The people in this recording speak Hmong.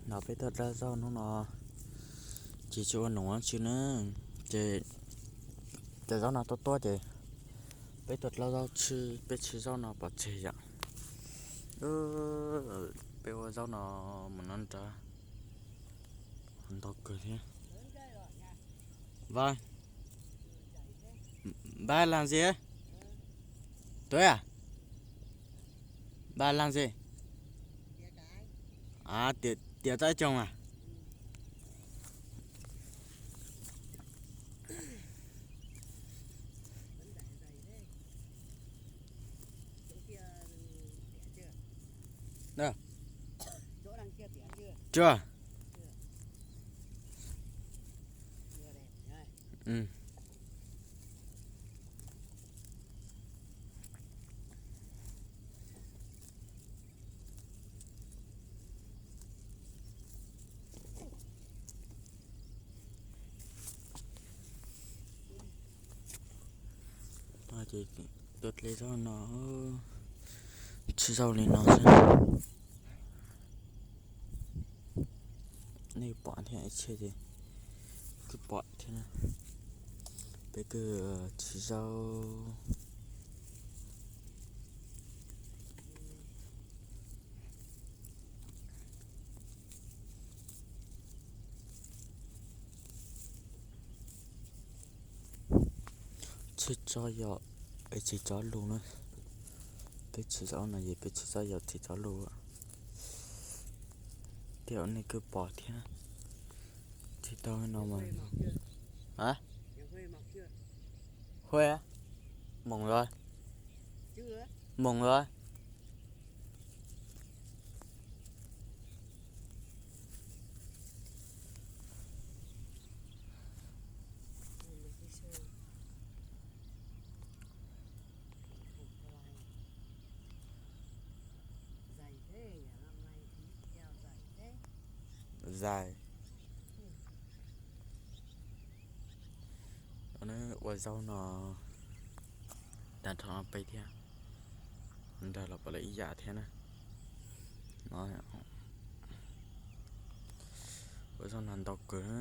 No peb tuaj dlawb zaub hnub no, ces tsis ua num tsi na, ces cov zaub no tuab tuab ces peb tuaj dlawb zaub tshwj, peb tshwj zaub no pov tseg yom. Peb ua zaub no mus no nrad ntau kawg thiab. Vas, vas làm gì? Tuaj à? Vas làm gì? Tiệc, tiệc tái chồng à? Chưa. Ces tuaj dlawb zaub no, tshwj zaub li no xwb. Nej pom thiab, ib txhia ces kuj pom thiab na. Peb kuj tshwj zaub. Tshwj zaub yau, tsis tsob lus na. Peb tshwj zaub no ces peb tshwj zaub yau tsis tsob lus. Tej zaum nej kuj pom thiab. Tsis tau no mas. Hả? Huaj, mos los, mos los. Zais. Ua zaub no tag nrho no peb thiab, nrog los pom lawv ib yam thiab na. Ua zaub no ntau kawg na.